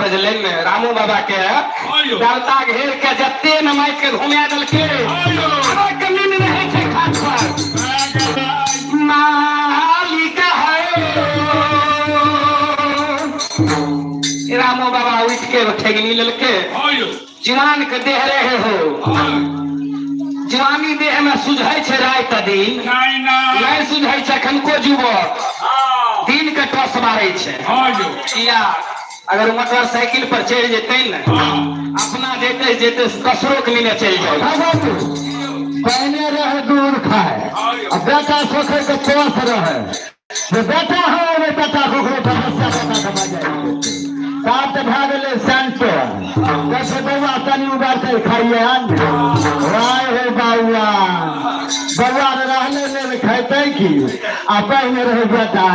बजले ने रामू बाबा के देवता घेर के जते न माइक के घुमा देलके कमी नहीं रहे छै खाट पर मालिक है। रामू बाबा उठ के ठेगनी लेलके जवान के देह रहे हो जवानी देह में सुझै छै रात दिन नहीं सुझै छै अखनको जुवक दिन के टस मारै छै किया अगर मोटरसाइकिल पर चढ़ जेतै ने अपना जेते जेते कसरो के लिए चलि जाए। पहने रहे दूध खाए आ बेटा सोखे के पोस रहे जे बेटा हो बेटा ककरो समस्या बेटा के भए जाइ सात भए गेलै सेंटर कैसे बौआ तनी उबार के खाइए राय हो बौआ बौआ रहले ने खेतै की आ पहिने रहे बेटा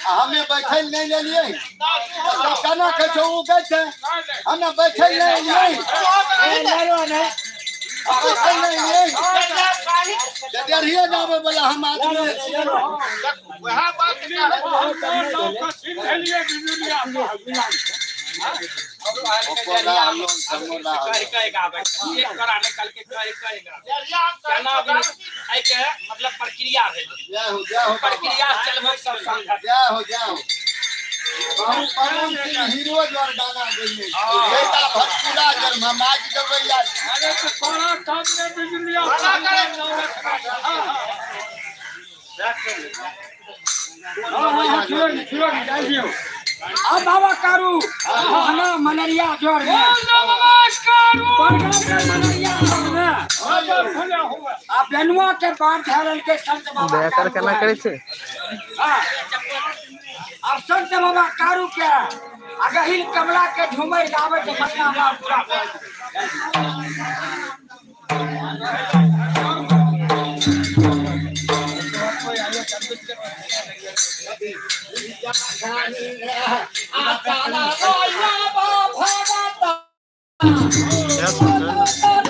हमें बैठल नहीं लेलिए केना कहै छौ ओ गै छै हमें बैठल नहीं लेलिए बैठल नहीं लेलिए डेढ़िए जाबै वाला हम आदमी छियै वएह बात मतलब प्रक्रिया प्रक्रिया चलबै सब जय हो जय हो हीरो जोर गाना गइए बेटा भटपुरा जर माज देबै यार। अरे तो कोना काम ने बिजली अब बाबा कारू हना मनरिया जोर में नमस्कार मनरिया जोर में आ बेनुआ के बार धरल के संत बाबा बेकर केना करै छै। अब संत बाबा कारू के अगहिल कमला के झूमर गावे के मना बा पूरा आ